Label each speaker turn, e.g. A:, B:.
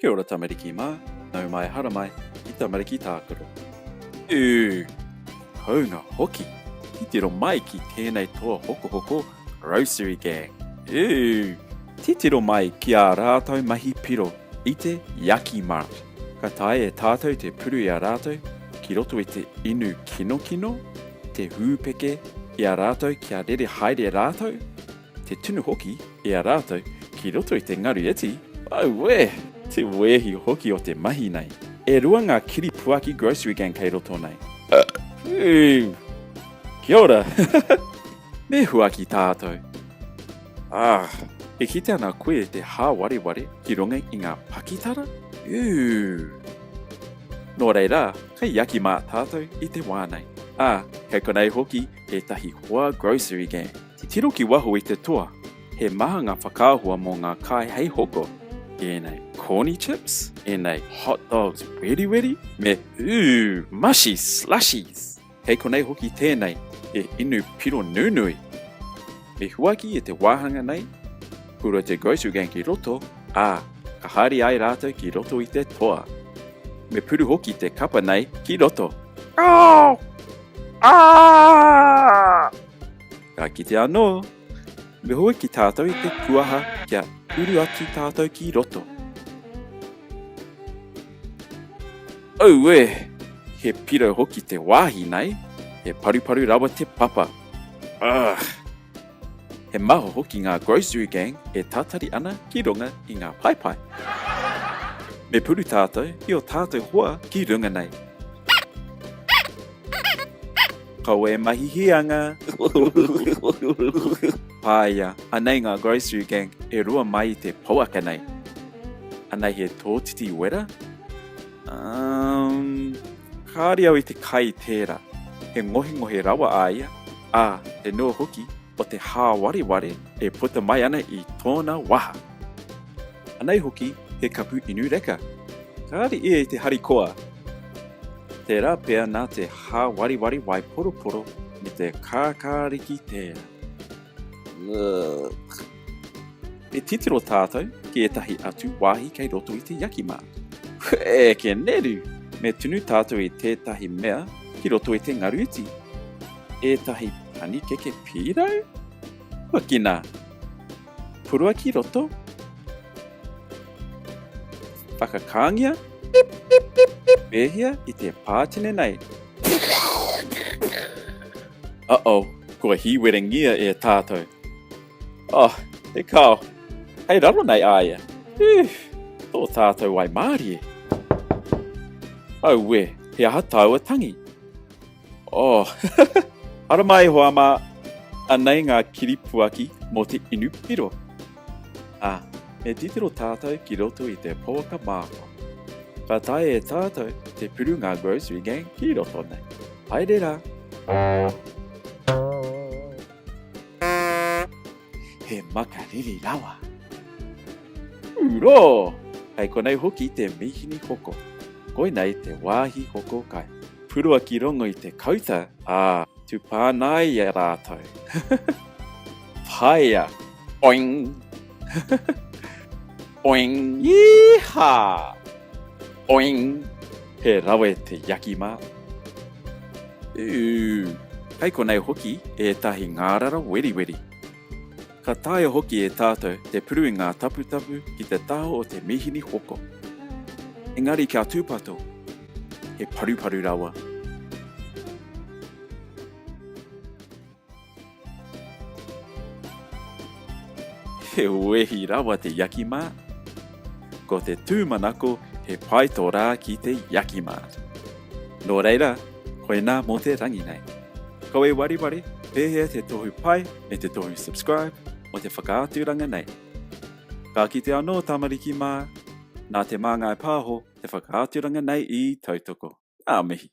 A: Kia ora tamariki mā, nau mai haramai ki Tamariki Tākaro. Ū! Haunga hoki! Titiro mai ki tēnei toa hokohoko Grocery Gang. Ū! Titiro mai ki ā rātou mahi piro i te Yaki Mart. Ka taea e tātou te puru i a rātou ki roto i te inu kinokino, te hūpeke i a rātou kia rere haere rātou? Te tunu hoki i a rātou ki roto i te ngaru iti, auē! Te wēhi hoki o te mahi nei. E rua ngā kiripuaki Grocery Gang kei roto nei. Whew! Kia ora! Me huaki tātou. Ah! E kite ana koe i te hāwareware ki runga i ngā pakitara? Ew! Nō reira, kei aki mā tātou i te wā nei. Ā, kei konei hoki ētahi hoa Grocery Gang. Titiro ki waho i te toa, he maha ngā whakaahua mō ngā kai hei hoko, ēnei corny chips, ēnei hot dogs weriweri, me ooh, mushy slushies! Kei konei hoki tēnei, he inu piro nunui! Me huaki e te wāhanga nei, purua te grocery gang ki roto, ā, ka haere ai rātou ki roto i te toa. Me puru hoki te kapa nei ki roto. Oh! Ah! Ka kite anō, me hoki tātou i te kuaha kia uru atu tātou ki roto. Auē! He pirau hoki te wāhi nei, he paruparu rawa te papa. Ugh! He maha hoki ngā Grocery Gang e tatari ana ki runga i ngā paepae. Me puru tātou i o tātou hoa ki runga nei. Kaua e mahi hīanga! Pāia, anei ngā Grocery Gang e rua mai i te pouaka nei. Anei he tōtiti wera? Um, kāre au i te kai i tērā. He ngohengohe rawa a ia, ā, te noa hoki o te hāwareware e puta mai ana i tōna waha. Anei hoki he kapu inu reka. Kāre ia i te harikoa. Tērā pea nā te hāwariwari waiporoporo me te kākāriki tērā. Ugh. Me titiro tātou ki ētahi atu wāhi kei roto i te Yakima. Eke neru! Me tunu tātou i tētahi mea ki roto i te ngaru iti. Ētahi panikeke pīrau? Huakina! Purua ki roto? Whakakāngia? Pip, pip, pip, pip. Pēhea i te pātene nei? Uh-oh, kua hīwerengia e tātou. Oh, e kao, hei raro nei a ia. Whew, tō tātou waimārie. Auē, he aha tāua tangi? Oh, haramai e hoa mā, anei ngā kiripuaki mō te inu piro. Ā, me titiro tātou ki roto i te pouaka māmā. Ka taea e tātou te puru ngā Grocery Gang ki roto nei. Haere rā! He makariri rawa! Uro! Kei konei hoki te mīhini hoko. Koinei te wāhi hoko kai. Purua ki rongo i te kauta, ā, tupānaia rātou. Paea! Oing! Oing! Yeeha! Oing! He rawe te Yakima. Ooh! Kei konei hoki ētahi ngārara weriweri. Ka taea hoki e tātou te puru i ngā taputapu ki te taha o te mīhini hoko. Engari kia tūpato, he paruparu rawa. He wehi rawa te Yakima. Ko te tūmanako he pai tō rā ki te Yakima. Nō reira, koinā mō te rangi nei. Kaua e wareware, pēhea te tohu pai me te tohu subscribe mō te whakaaturanga nei. Ka kite anō tamariki mā, nā Te Māngai Pāho te whakaaturanga nei i tautoko. Ngā mihi!